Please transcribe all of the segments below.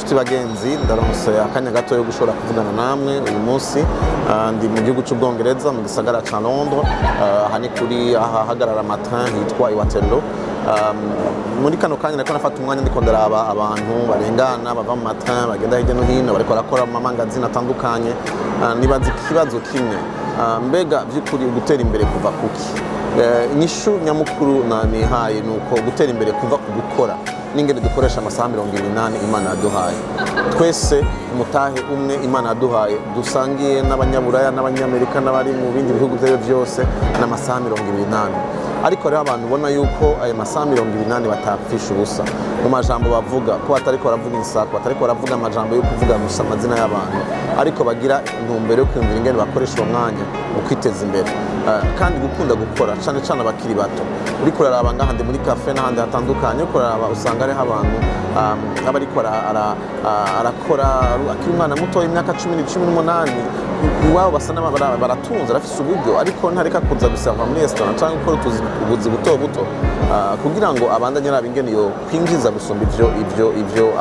Nshuti bagenzi, ndaronse akanya gato yo gushobora kuvugana namwe uyu munsi. Ndi mu gihugu cy'Ubwongereza, mu gisagara ca Londres. Aha ni kuri ahahagarara amatrain hitwa i Waterloo. Muri kano kanya nariko nafata umwanya, ndiko ndaraba abantu barengana bava mu matrain, bagenda hirya no hino, bariko barakora mu mamangazini atandukanye. Nibaza ikibazo kimwe: mbega by'ukuri gutera imbere kuva kuki? Inyishu nyamukuru nihaye ni uko gutera imbere kuva ku gukora n'ingene dukoresha amasaha 24 Imana yaduhaye. Twese umutahe umwe Imana yaduhaye dusangiye n'Abanyaburaya n'Abanyamerika n'abari mu bindi bihugu ibyo ari byo byose ni amasaha 24. Ariko rero abantu ubona yuko ayo masaha 24 batapfisha ubusa mu majambo bavuga, ko batariko baravuga insaku, batariko baravuga amajambo yo kuvuga gusa amazina y'abantu, ariko bagira intumbero yo kwiyumvira ingene bakoresha uwo mwanya mu kwiteza imbere. Kandi gukunda gukora, cane cane abakiri bato. Uriko uraraba ngaha, ndi muri café n'ahandi hatandukanye, uriko uraraba usanga hariho abantu aba ariko arakora akiri umwana muto, imyaka 10, 18. Iwabo basa baratunze, arafise uburyo, ariko ntareka kuza gusava muri restaurant cyangwa gukora utuzi, ubuzi buto buto, kugira ngo abandanye araba ingene yo kwinjiza gusumba ivyo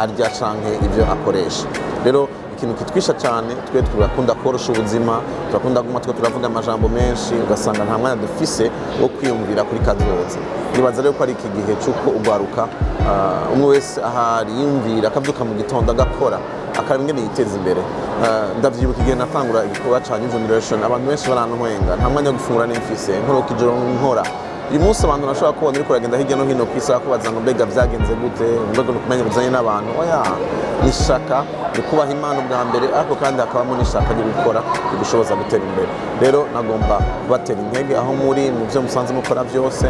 arya canke ivyo akoresha. Rero ikintu kitwisha cyane, twe turakunda korosha ubuzima, turakunda guma twe turavuga amajambo menshi, ugasanga nta mwanya dufise wo kwiyumvira kuri kazoza. Nibaza rero ko ari iki gihe cy'uko ugwaruka, umwe wese ahari yiyumvira, akabyuka mu gitondo agakora, akaraba ingene yiteza imbere. Ndavyibuka igihe natangura igikorwa ca New Generation, abantu benshi barantwenga, nta mwanya wo gufungura nimfise, nkoroka ijoro nkora. Uyu munsi abantu bashobora kubona uriko uragenda hirya no hino ku isi bakubaza ngo: "Mbega vyagenze gute?" Mbega ni ukumenya buzanye n'abantu? Oya, ni ishaka, ni kubaha Imana ubwa mbere, ariko kandi hakabamo n'ishaka ryo gukora rigushoboza gutera imbere. Rero nagomba kubatera intege aho muri, mu byo musanze mukora byose,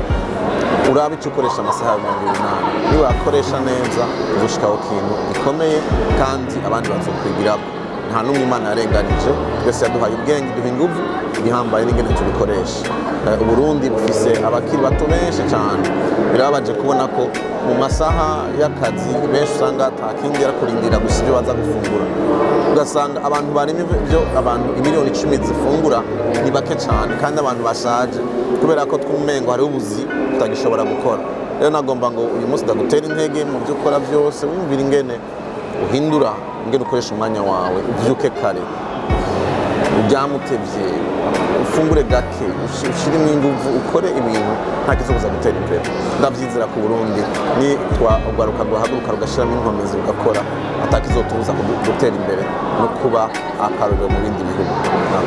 urabe icyo ukoresha amasaha yawe 24. Niwakoresha neza, uzoshikaho kintu gikomeye kandi abandi bazokwigirako. Nta n'umwe Imana yarenganije, twese yaduhaye ubwenge, duha inguvu, igihambaye n'ingene tubikoresha. Uburundi bufise abakiri bato benshi cyane. Birababaje kubona ko mu masaha y'akazi benshi usanga ata kindi ari kurindira gusa ibyo baza gufungura, ugasanga abantu barimo ibyo abantu imiliyoni 10 zifungura ni bake cyane, kandi abantu bashaje kubera ko twumengo hariho ubuzi tutagishobora gukora. Rero nagomba ngo uyu munsi ndagutera intege mu byo ukora byose, wumvira ingene uhindura ingene ukoresha umwanya wawe, ubyuke kare, uryame utevye, ufungure gake, ushiremo inguvu, ukore ibintu, nta kizobuza gutera imbere. Ndavyizera ku Burundi, ni twa ugwaruka rwahaguruka rugashiramo inkomezi rugakora, atakizotubuza gutera imbere no kuba akarorero mu bindi bihugu. Murakoze.